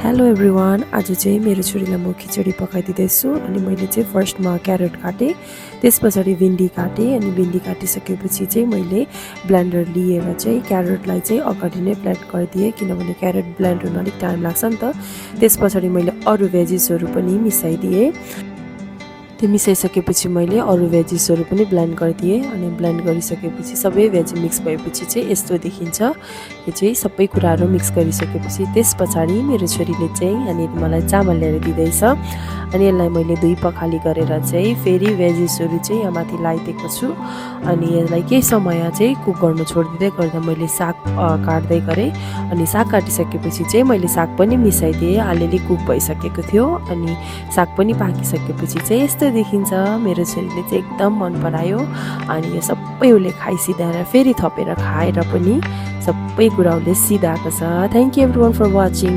Hello everyone, आज चाहिँ मेरो छोरीलाई म खिचडी पकाइदिँदैछु। अनि मैले चाहिँ फर्स्टमा क्यारेट काटेँ, त्यस पछाडि भिन्डी काटेँ। अनि भिन्डी काटिसकेपछि चाहिँ मैले ब्लेन्डर लिएर चाहिँ क्यारेटलाई चाहिँ अगाडि नै ब्लेन्ड गरिदिएँ, किनभने क्यारेट ब्लेन्ड हुन अलिक टाइम लाग्छ नि त। त्यस पछाडि मैले अरू भेजिसहरू पनि मिसाइदिएँ। त्यो मिसाइसकेपछि मैले अरू भेजिसहरू पनि ब्लेन्ड गरिदिएँ। अनि ब्लेन्ड गरिसकेपछि सबै भेज मिक्स भएपछि चाहिँ यस्तो देखिन्छ। यो चाहिँ सबै कुराहरू मिक्स गरिसकेपछि त्यस पछाडि मेरो छोरीले चाहिँ अनि मलाई चामल ल्याएर दिँदैछ। अनि यसलाई मैले दुई पखाली गरेर चाहिँ फेरि भेजिसहरू चाहिँ यहाँ माथि लगाइदिएको छु। अनि यसलाई केही समय चाहिँ कुक गर्नु छोडिदिँदै गर्दा मैले साग काट्दै गरेँ। अनि साग काटिसकेपछि चाहिँ मैले साग पनि मिसाइदिएँ, अलिअलि कुक भइसकेको थियो। अनि साग पनि पाकिसकेपछि चाहिँ यस्तो देखिन्छ। मेरो छोरीले चाहिँ एकदम मन परायो। अनि यो सबै उसले खाइसिधाएर फेरि थपेर खाएर पनि सबै कुरा उसले सिधाएको छ। Thank you everyone for watching.